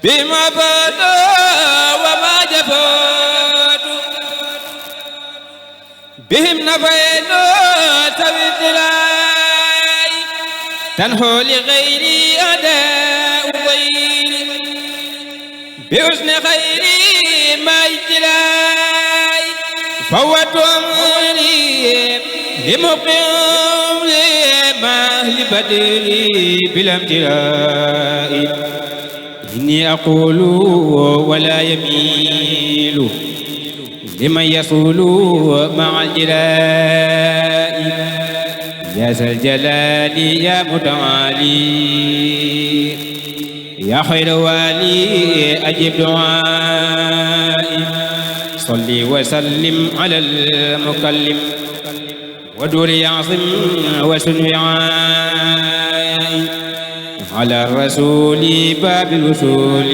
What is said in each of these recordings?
بما فاتوا وما جفاتوا بهم نفينا سوي الدلاء تنحو لغيري أداء غيري بحسن خيري ما اجتلاء فوت أمري لمقيم لما أهل بدري بلا امتلاء إني أقول ولا يميل لمن يصول مع الجلال يا ذا الجلال يا متعالي يا خير والي أجب دعائي صلي وسلم على المكلم ودور يعصم وسن وعائي على الرسول باب الوصول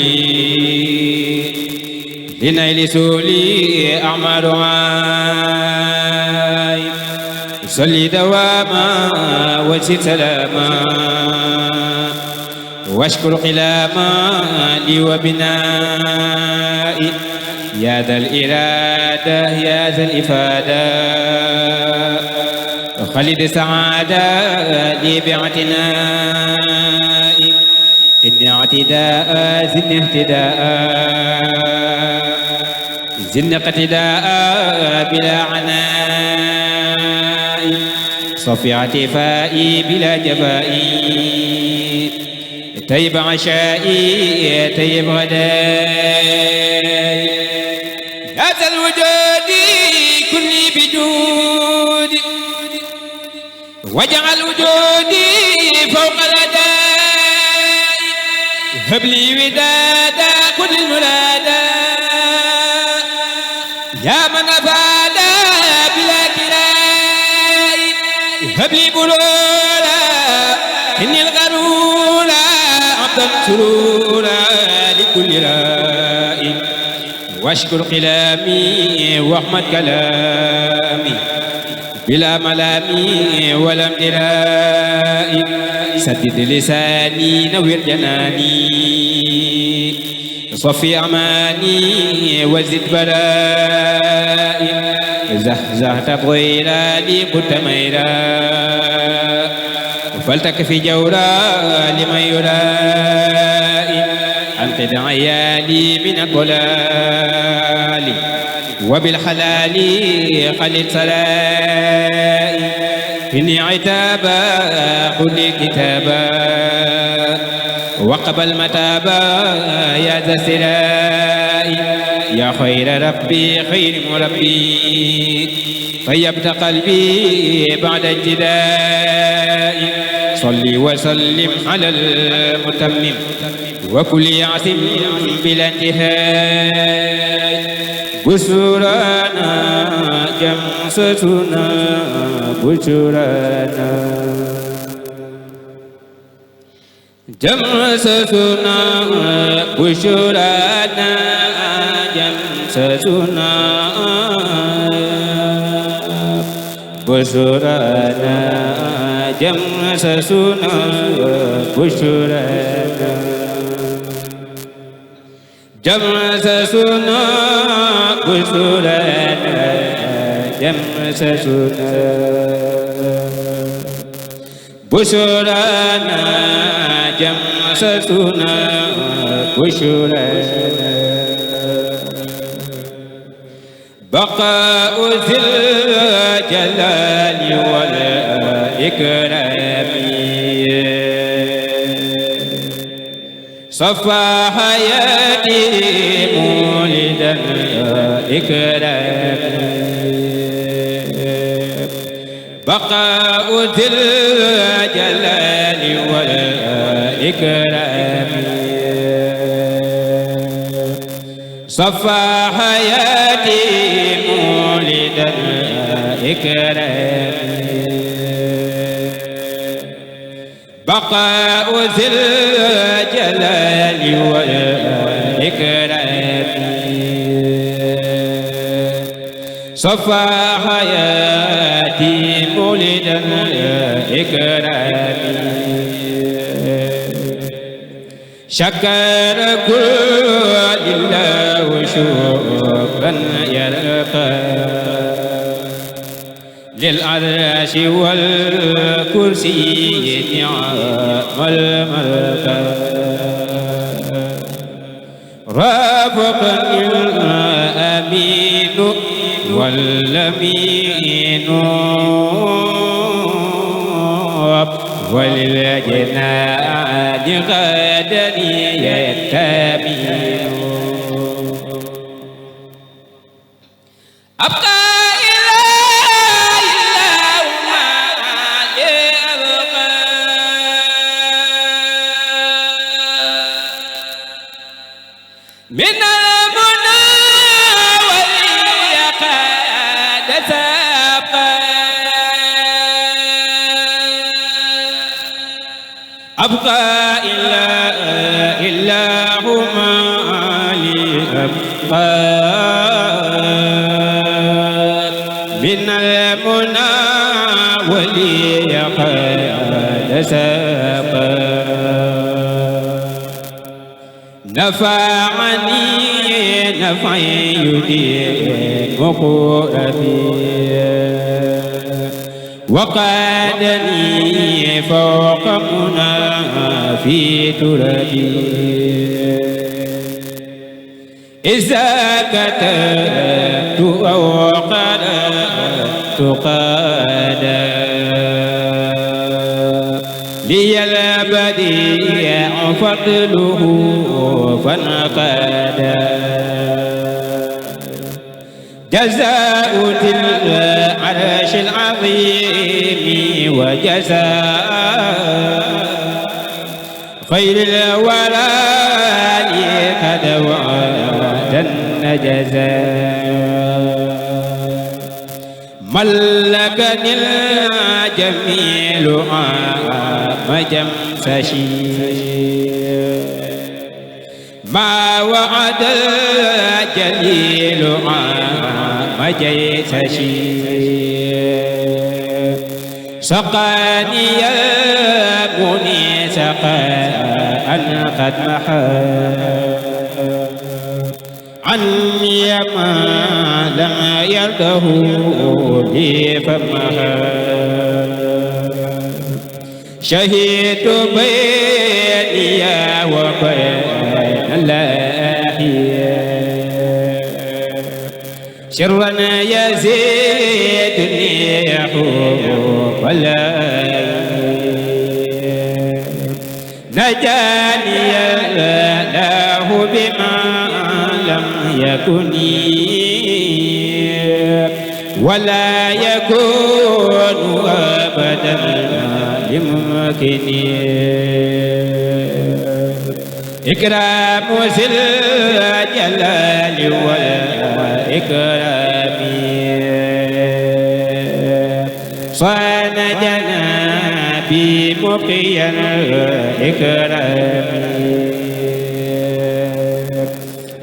لنيل سولي أعمال عاي صلي دواما وزد سلاما واشكر قلاما لي وبنائي يا ذا الإرادة يا ذا الإفادة خلد سعادة لي باعتنائي إن اعتداء زن اهتداء زن اقتداء بلا عناء صفي اعتفائي بلا جفائي طيب عشائي طيب غدائي يا ذا الوجود كلي بجودي واجعل وجودي فوق الأداء هب لي ودادا كل المرادا يا من أفاد بلا كراء هب لي بلولا إني الغرولا عبدا سرورا لكل رائي واشكر قلامي واحمد كلامي بلا ملامي ولا امتلائي سدد لساني نوّر جناني صفي أماني وزد بلائي زهزهت طويلا لي قلت ميلا فلتكفي جورا لمن يرائي أنقذ عيالي من الضلال وبالحلال خلد سلائي إني عتابا قل كتابا وقبل متابا يا ذا السلائي يا خير ربي خير مربي طيبت قلبي بعد اجتدائي صلي وسلم على المتمم وكل يعصم بلا انتهاء بشرانا جمستنا بشرانا جمستنا بشرانا جمستنا بشرانا جمستنا بشرانا جمستنا بشرانا جمستنا بشرانا جمستنا بشرانا بقاء ذي الجلال والإكرام صفى حياتي مولدا إكرام بقاء ذي الجلال والإكرام صفى حياتي مولدا إكرام بقاء ذي الجلال والإكرام صفى حياتي مولدا إكرام شكر كل الله وشكرا يرقى للعرش والكرسي نعم المرقى رافقني الأمين والأمين وللجنان غدني يتامين أبقى من المنى واليقاد سابقا أبقى إلا هما لأبقى من المنى واليقاد سابقا نفعني نفعي يديم قربي وقادني فوق منى في تربي إذا كتبت أو قرأت قادا لي البديع فضله فانقادا جزاء ذي العرش العظيم وجزاء خير الورى قد وعدن جزاء ملكني الجميل عام جمسشي ما وعد الجليل عام جيسشي سقاني المني سقاء قد محى عني ما لم يرده لي فمها شهدت بيني وبين الله شرا يزيدني حب الله نجاني الله بما لم يكن ولا يكون أبدا لممكن إكرام ذي الجلال والإكرام صان جنابي مقيا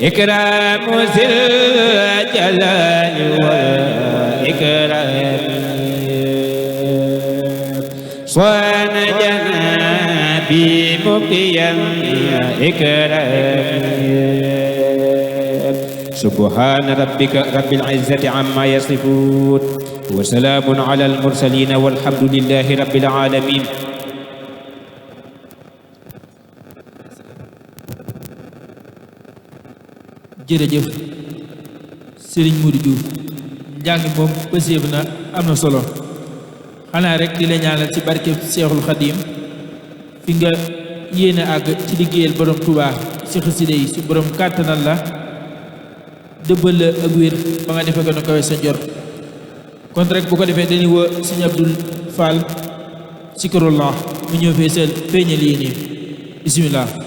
إكرام ذي الجلال والإكرام صان جنابي مقيا إكرام سبحان ربك رب العزة عما يصفون وسلام على المرسلين والحمد لله رب العالمين. jërëjëf Serigne Modou Diouf njàng moom pëseeb na am na solo xanaa rek di la ñaanal ci barkeb Seexul Xadim fi nga yéene àgg ci liggéeyal borom Touba ci xasida yi su borom kàttanal la dëbbal la ak wér ba nga defee ko na kawe sa njort kon rek bu ko defee dañuy woo Serigne Abdoul Fall Zikrullah mu ñëw feesal feeñal yéene bismillah.